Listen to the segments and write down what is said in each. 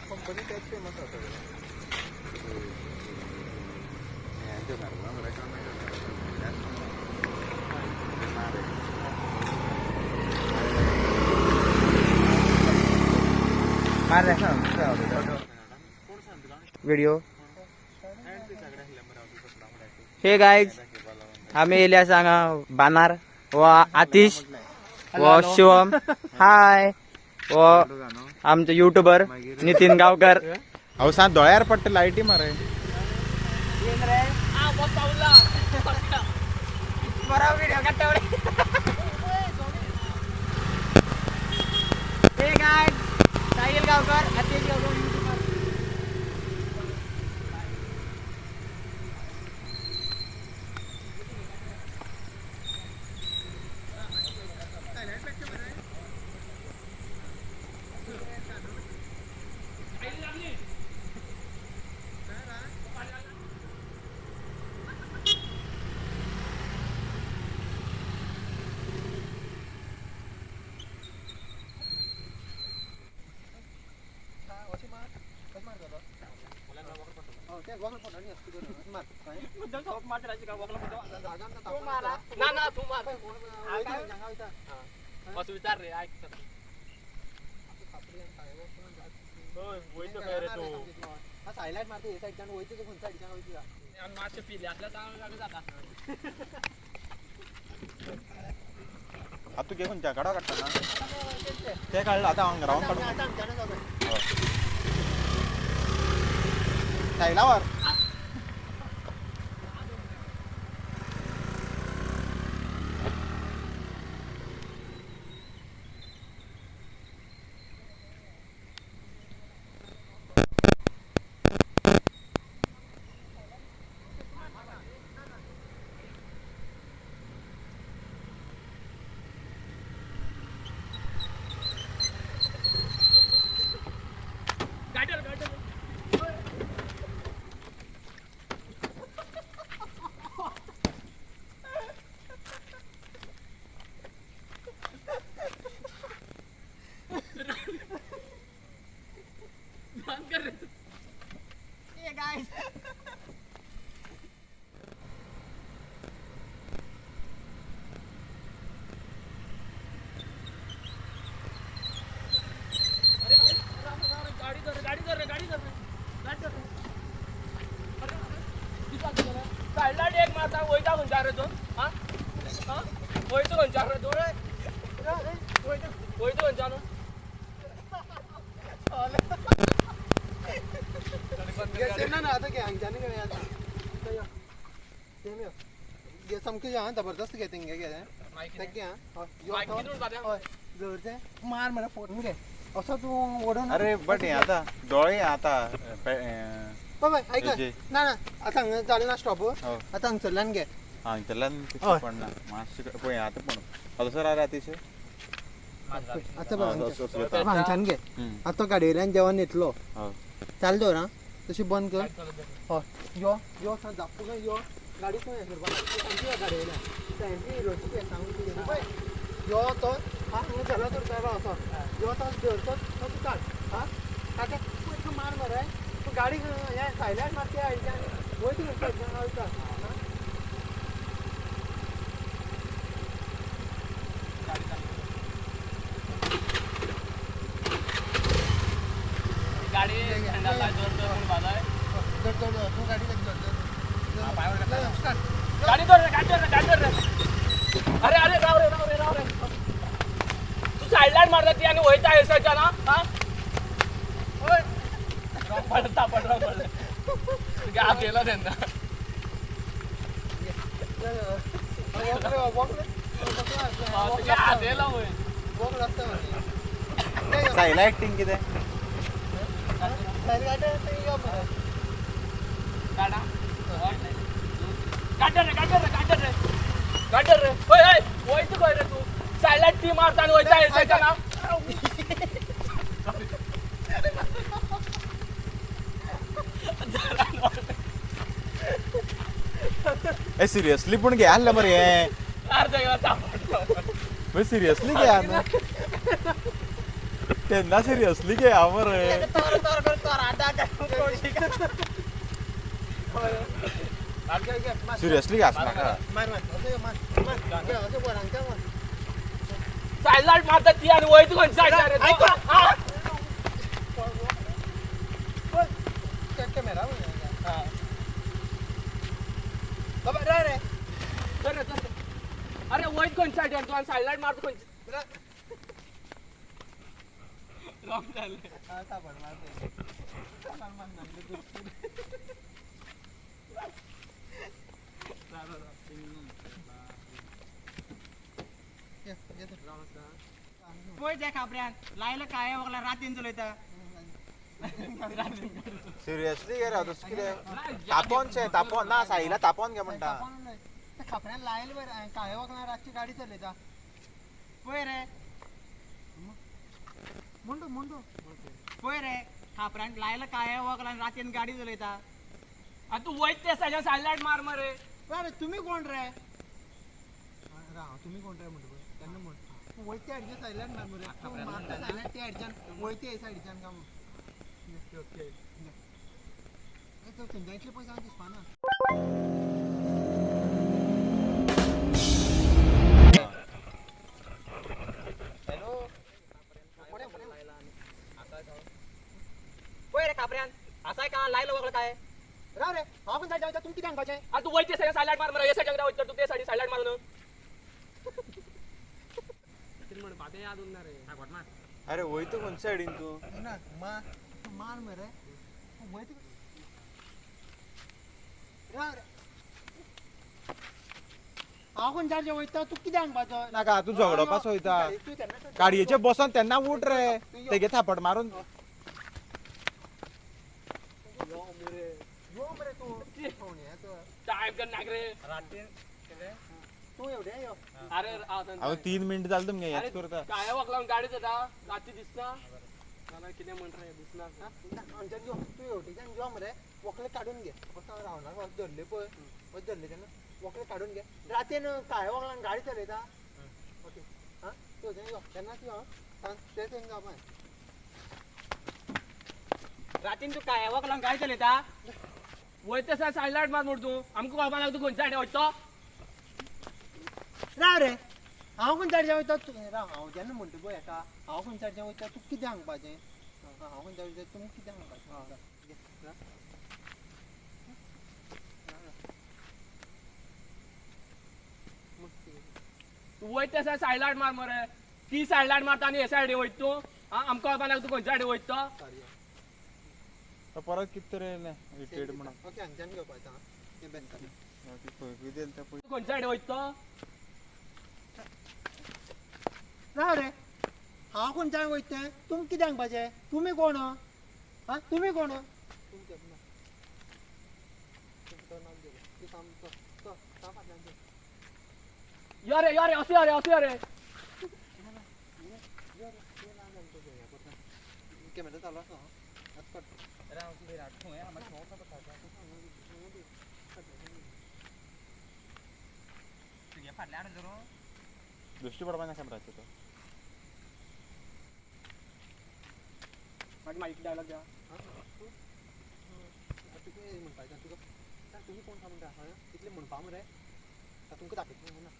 Company त्याच famous आसा. मार रे व्हिडिओ. हे गायज, आम्ही येयले आसा हांगा बांदार. हो आतिश, हो शिवम, हाय. हो आमचे युट्यूबर नितीन गावकर. अहो सांग, दोळ्यार पडटा लायटी मारे. हे गायज, साहिल गावकर, आतिश गावकर, युट्यूबर. ना ना, तू मार. बस विचार रे, ऐक. हायलायट मारता हे सायडच्यान वयता तूं, खंयच्या सायडच्यान वयता? मातशें पिले असल्यार चांगलं जाता. आतां तुगे खंयच्या काडो काडटा ना ते काडलं, आतां हांव रावंड काडूं. आतां आमच्यान जाता. सायला व्हर. गाडीवर गाडीवर. बंद कर रे. हे गायज. अरे अरे, गाडी धर रे, गाडी धर रे, गाडी धर रे, गाडी धर रे. अरे अरे, कितें जालें रे? सायडला एक मारता, वयता खंयच्या रे तूं? हा हा, वयता खंयच्या रे तूं? वयता खंयच्या न्हू? ना ना, आतां घे हांगच्यान घे आतां. यो सेम यो, घे सामकें हां, जबरदस्त घे तेंगे घे तेगे हां. हय यो. मायक तो कितें म्हणपा तें? हय, जर मार म्हळ्यार फोडून घे असो तूं ओडून. अरे बट हे आतां दोळे आतां पळय, आयक. हेजे. ना ना, आतां हांगा जालें ना स्टॉप. हय. आतां हांगसरल्यान घे. हांगसरल्यान हय. पडना मातशें. पळय आतां पण आतां सर आतिश. आतां पळय असो असो येता. हांगच्यान घे. आतां तो गाडयेल्यान जेवण येतलो. हय. चालू दवर आं, तशी बंद कर. हय, यो यो, सांग जाप्पू काय यो. गाडी खंय हें करपाक सामकी यो गाडयेल्यान सामकी हिरोची पळय, सांगून तुगे पळय. यो तो हा हांगा चला तर चला असो यो तो धरतो तो तूं काड. हा ताका तूं इतको मार मरे, तूं गाडी हें सायल्यान मारती आयच्यान वयता खंयच्या सायडच्यान वयता. गाडी हँडल धर धर म्हणपा जाय. धर धर धर, तूं गाडी धर धर धर, स्टार्ट. गाडी धर रे, गाडी धर रे, गाडी धर रे. अरे अरे, राव रे, राव रे, राव रे. तू सायडलायन मारता ती आनी वयता हे सायडच्यान. हा हा, रॉंग पडलं, तापड रॉंग पडलं. तुगे हात येयलो तेन्ना. तुगे हात येयलो वयर. वोगल आसता मरे. सायला एक्टींग कितें? सायल गाडी यो मरे. काडा गाडी रे, गाडी रे, गाडी रे, गाडी रे. ओय ओय, वयता खंय रे तूं? सायडलायन टी मारता आनी वयता हे सायडच्यान. हा. ए सिरियसली पूण घे आहलें मरे हें. अर्धा गेला तापड. सिरियसली घे न्हू. तेन्ना सिरियसली घे मरे. सिरियसली घे नाका. सायलाट मारता ती आनी वयता खंयच्या सायडा रे तूं? कॅमेरा रे रे. अरे वयत खंयच्या सायडीन तूं आनी सायलाट मारता खंयच्या? रॉंग जालें. पळय त्या खापऱ्यान लायलं काय वगला रातीन चलयता. सिरियसली घे रे. तशें कितें तापोन शे तापोन ना साईला तापोन घे म्हणटा. खापऱ्यान लायल बरें काळे वखदां रातची गाडी चलयता. पळय रे म्हणटो म्हणटो पळय रे खापऱ्यान लायलं काय वगला रातीन गाडी चलयता. आनी तूं वयता त्या सायडीन सायलाट मार मरे. अरे तुमी कोण रे? राव तुमी कोण रे म्हणटा पळय तेन्ना म्हण तूं वयता सायडीच्यान सायडल्यान मार मरे. तूं मारता सायडल्यान त्या सायडीच्यान वयता हे सायडीच्यान काय म्हण. ओके थंयच्यान इतले पयस हांव दिसपा ना. हॅलो पळय रे खापऱ्यान असाय का लायलं वगळं काय? राव रे हांव खंय सायडीच्यान वयता तुमी कितें सांगपाचें? आनी तूं वयता त्या सायडीन सायलाट मार मरे. हे सायडीन वयता तूं ते सायडीन सायलाट मारून म्हणपा तें याद उरना रे. अरे वयता खंयच्या सायडीन तूं? ना मार तूं मार मरे वयता. राव रे हांव खंय सायडीच्यान वयता तूं कितें सांगपाचो? नाका तूं झगडोवपाक वयता. गाडयेचे बसोन तेन्ना उठ रे तेगे थापट मारून. यो मरे तूं टायम कर नाक रे. तूं एवढे यो. अरे हांव 3 मिनट जालें तुमगे हेंच करता. काळ्या वखलान गाडी जाता राती दिसना नाल्यार कितें म्हणटा रे दिसना. हांगच्यान यो तूं हेवटेच्यान यो मरे वखले काडून घे. रावना धरले पळय वच धरले तेन्ना वखले काडून घे. रातीन काळ्या वखलान गाडी चलयता. ओके आं तूं हेवटेच्यान यो तेन्नाच यो सांग तें तेंकां जावपा. रातीन तूं काय वगलान गाडी चलयता? वयता सायड सायलाट मार म्हण तूं आमकां कळपा ना तूं खंयच्या सायडीन वयता. राव रे हांव खंयच्या सायडीच्यान वयता तूं राव. हांव जेन्ना म्हणटा पळय हेका हांव खंयच्या सायडीच्यान वयता तूं कितें सांगपाचें? हांव खंयच्या सायडीच्यान तुमी कितें सांगपाचें? तूं वयता सायड सायलाट मार मरे. ती सायलाट मारता आनी हे सायडीन वयता तूं. आमकां कळपा ना तूं खंयच्या सायडीन वयता. परत कितें तरी येयलें इरिटेट म्हणून. ओके हांगच्यान घेवपाचें आं तें बँकान. तूं खंयच्या सायडीन वयता? राव रे हांव खंयच्यान वयता तुमी कितें सांगपाचें? तुमी कोण? आं तुमी कोण? यो रे यो रे अशें यो रे अशें यो रे. कॅमेरा चालू आसा. दृष्टी पडपा ना कॅमेराचेर तो. मागीर माईक डायलॉग द्या. तुका म्हणपाचें तुका तुमी कोण सा म्हणटा तितलें म्हणपा मरे तुमकां दाखयतलें ना.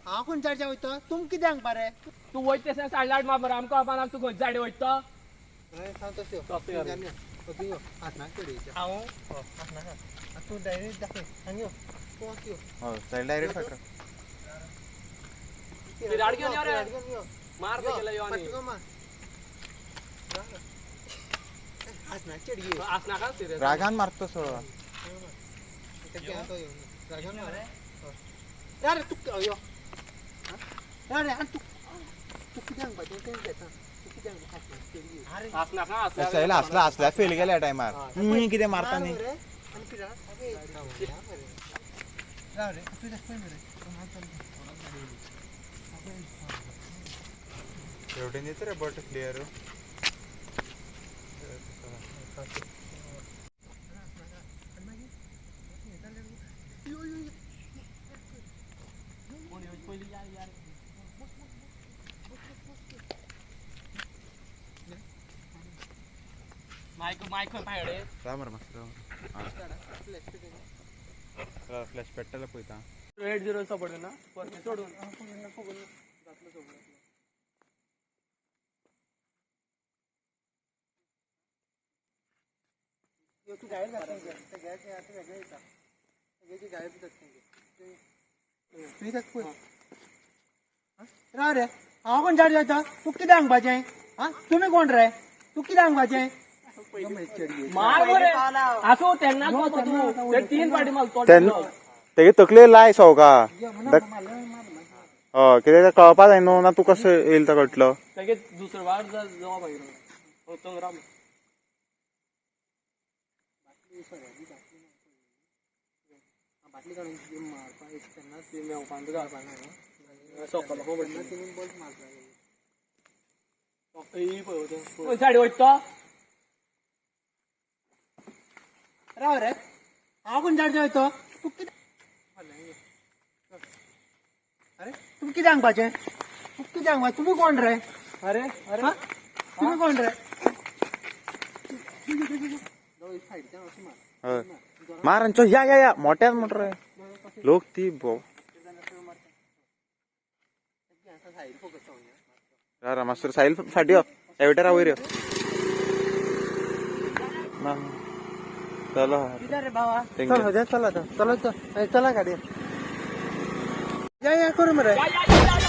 हांव खंयच्या सायडीच्यान वयता तुमी कितें सांगपा रे? तूं वयता त्या सायलाट मार मरे. आमकां कळपा ना तूं खंयच्या सायडीन वयता. सांग तशें तूं यो हातनाक चडयच्या. हांव हातनाक तूं डायरेक्ट दाखय आनी यो तूं यो. हय सायड डायरेक्ट फाटल्यान. पिराड घेवन यो रे. मार गेलो यो आनी हासनाक चेडये. हासनाकाच सिरियस रागान मारतो सगळो. रागान मार. रे तूं यो रे आनी तूं तूं कितें सांगपाचें तें घेता. तूं कितें सांगपाचें चेडये. हासनाका हासना. सायला हसला हसला फेल गेल्या टायमार कितें मारता न्ही. आनी पिराड राव रे तूं दाखय मरे. हेवटेन येता रे बट क्लियर. मायक मायक पायडे. राव मरे मातसो राव. फ्लॅश पेट्टाले पळयता. 80 सपोर्ट ना परते सोडून. यो तू गायर जाता तेंगे, ते गायर आतां वेगळे येता. तेगेची गायर बी जाता तेंगे. तुवें ताका पळय. राव रे, हांव कोण चार्ज जाता? तुका कितें सांगपाचें? आं, तुमी कोण रे? तुका कितें सांगपाचें? मार मरे. आसो तेन्ना तू ते तीन पाटी मारतो. तेन्ना तेगे तकले लाय सवका. हय, कित्याक तें कळपा जाय न्हू ना तूं कसो येयलो तो कळटलो. तेगे दुसरो वार जावा मागीर वचोंक राव. बाटली काडून मारपा एक तेन्नाच ती मेवपान तुका घालपा ना. सोकलो खबर. तेन्ना तिणें बोल्ट मारपा. साडी वयता. राव रे, हांव कोण चार्ज जाता? तुका कितें? अरे तुका कितें सांगपाचें? तुका कितें सांगपाचें? तुमी कोण रे? अरे अरे. हा? तुमी कोण रे? हय, मार आनी चल, या या या मोठ्यान मोठ रे लोक ती भोव. राव राव मातसो, साहिल फाटी यो, एवटे राव वयर यो. ना, चलो. रे बाबा. Thank you. चल चल आता, चल चल, चला गाडी. या या करू मरे. या या या.